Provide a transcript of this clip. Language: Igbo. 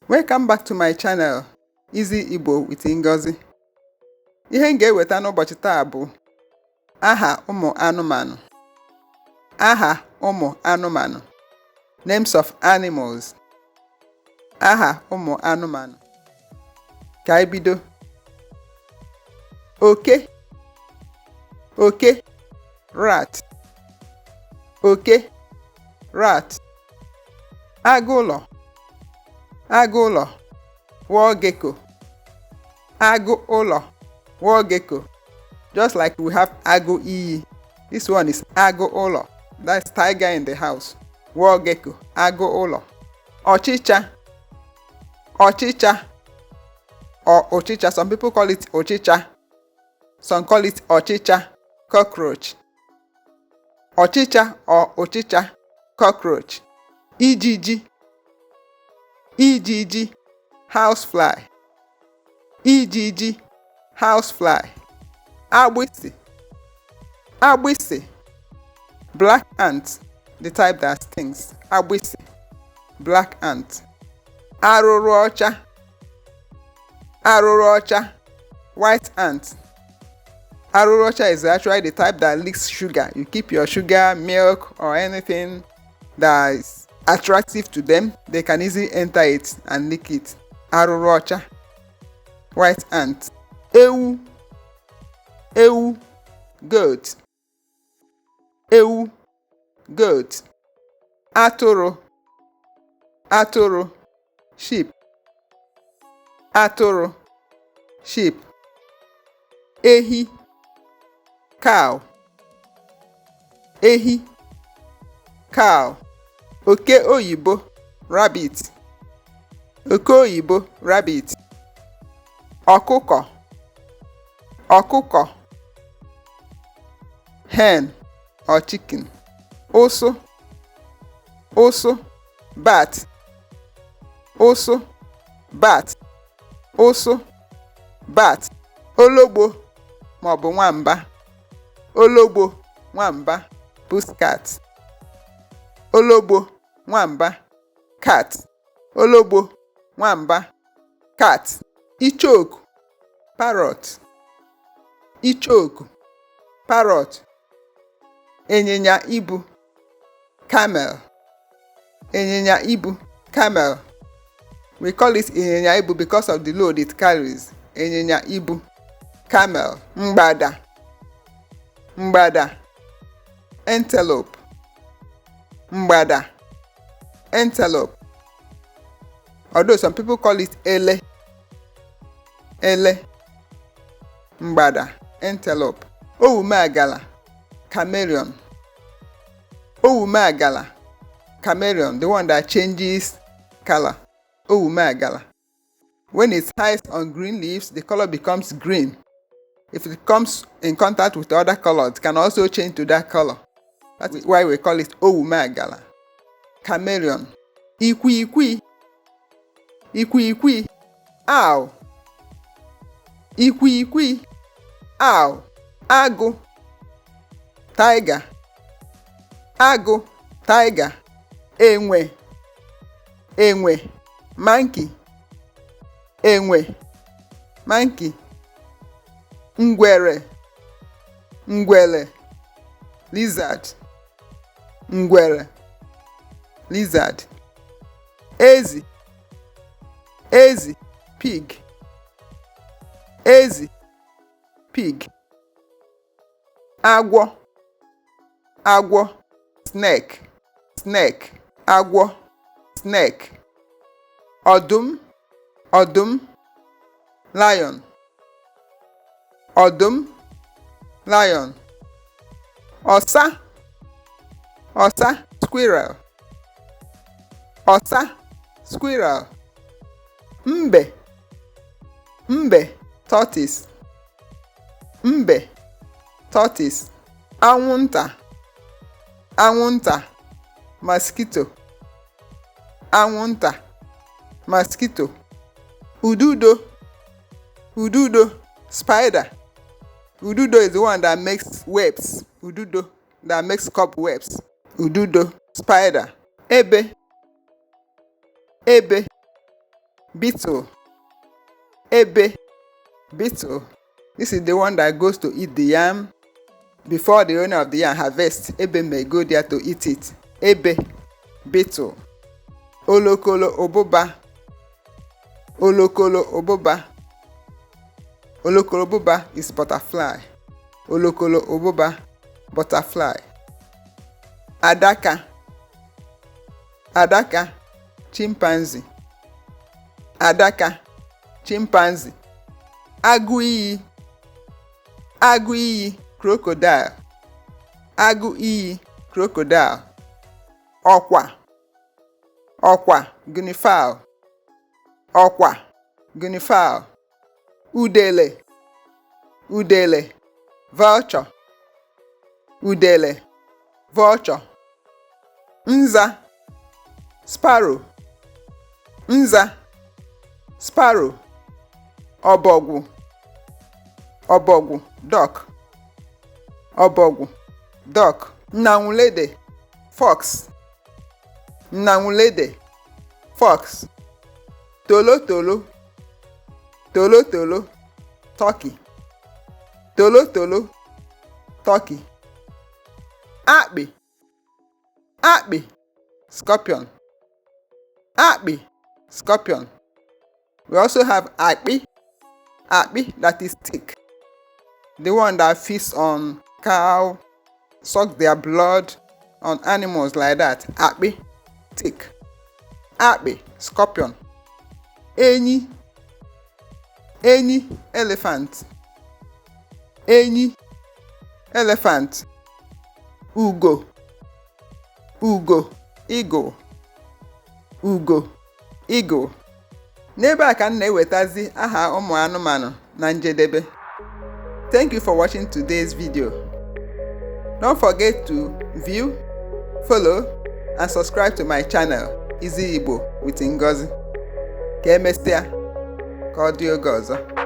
Welcome back to my channel, Easy Igbo with Ngozi. Ihe m ga-eweta n'ụbọchị taa bụ aha ụmụ anụmanụ. Aha ụmụ anụmanụ. Names of animals. Aha ụmụ anụmanụ. Ka anyị bido. Oke, oke, rat. Oke, rat. Agụ ụlọ, agụ ụlọ, wall gecko. Agụ ụlọ, wall gecko. Just like we have agụ iyi, this one is agụ ụlọ. That's tiger in the house. Wall gecko, agụ ụlọ. Ọchịcha, ọchịcha or ụchịcha. Some people call it ụchịcha, some call it ọchịcha, cockroach. Ọchịcha or ụchịcha, cockroach. Ijiji, ijiji, housefly. Ijiji, housefly. Agbịsị, agbịsị, black ant, the type that stings. Agbịsị, black ant. Arụrụ ọcha, arụrụ ọcha, white ant. Arụrụ ọcha is actually the type that licks sugar. You keep your sugar, milk or anything that is attractive to them, they can easily enter it and lick it. Arụrụ ọcha, white ant. Ewu, ewu, goat. Ewu, goat. Atụrụ, atụrụ, sheep. Atụrụ, sheep. Ehi, cow. Ehi, cow. Oke oyibo, rabbit. Oke oyibo, rabbit. Ọkụkọ, ọkụkọ, hen or chicken. Ụsụ, ụsụ, bat. Ụsụ, bat. Ụsụ, bat. Ologbo maọbụ nwamba, ologbo, nwamba, pussycat. Ologbo, nwamba, cat. Ologbo, nwamba, cat. Icheoku, parrot. Icheoku, parrot. Ịnyịnya ibu, camel. Ịnyịnya ibu, camel. We call it ịnyịnya ibu because of the load it carries. Ịnyịnya ibu, camel. Mgbada, mgbada, antelope. Mgbada, antelope. Although some people call it ele, ele. Mgbada, antelope. Owumeagala, chameleon. Owumeagala, chameleon, the one that changes color. Owumeagala. When it hides on green leaves, the color becomes green. If it comes in contact with other colors, it can also change to that color. That's why we call it owumeagala, chameleon. Ikwiikwi, ikwiikwi, owl. Ikwiikwi, owl. Agụ, tiger. Agụ, tiger. Enwe, enwe, monkey. Enwe, monkey. Ngwere, ngwere, lizard. Ngwere, lizard. Ezi, ezi, pig. Ezi, pig. Agwọ, agwọ, snake. Snake, agwọ, snake. Ọdụm, ọdụm, lion. Ọdụm, lion. Ọsa, ọsa, squirrel. Ọsa, squirrel. Mbe, mbe, tortoise. Mbe, tortoise. Anwụnta, anwụnta, mosquito. Anwụnta, mosquito. Ududo, ududo, spider. Ududo is the one that makes webs. Ududo that makes cobwebs. Ududo, spider. Ebe, ebe. Beetle. Ebe, beetle. This is the one that goes to eat the yam before the owner of the yam harvest. Ebe may go there to eat it. Ebe, beetle. Olokolo ụbụba. Olokolo ụbụba. Olokolo ụbụba is butterfly. Olokolo ụbụba, butterfly. Adaka. Adaka, chimpanzee. Adaka, chimpanzee. Agụ iyi. Agụ iyi, crocodile. Agụ iyi, crocodile. Ọkwa. Ọkwa, guinea fowl. Ọkwa, guinea fowl. Udele. Udele, vulture. Udele, vulture. Nza, sparrow. Nza, sparrow. Ọbọgwụ. Ọbọgwụ, duck. Ọbọgwụ, duck. Nnanwulede, fox. Nnanwulede, fox. Tolo tolo. Tolo tolo, turkey. Tolo tolo, turkey. Akpị. Akpị, scorpion. Akpị, scorpion. We also have akpị. Akpị, that is tick, the one that feeds on cow, suck their blood on animals like that. Akpị, tick. Akpị, scorpion. Enyi. Enyi, elephant. Enyi, elephant. Ugo. Ugo, eagle. Ugo, eagle. N'ebe a ka m na-ewetazi aha ụmụ anụmanụ na njedebe. Thank you for watching today's video. Don't forget to view, follow and subscribe to my channel, Easy Igbo with Ngozi. Ka emesịa, ka ọ dị oge ọzọ.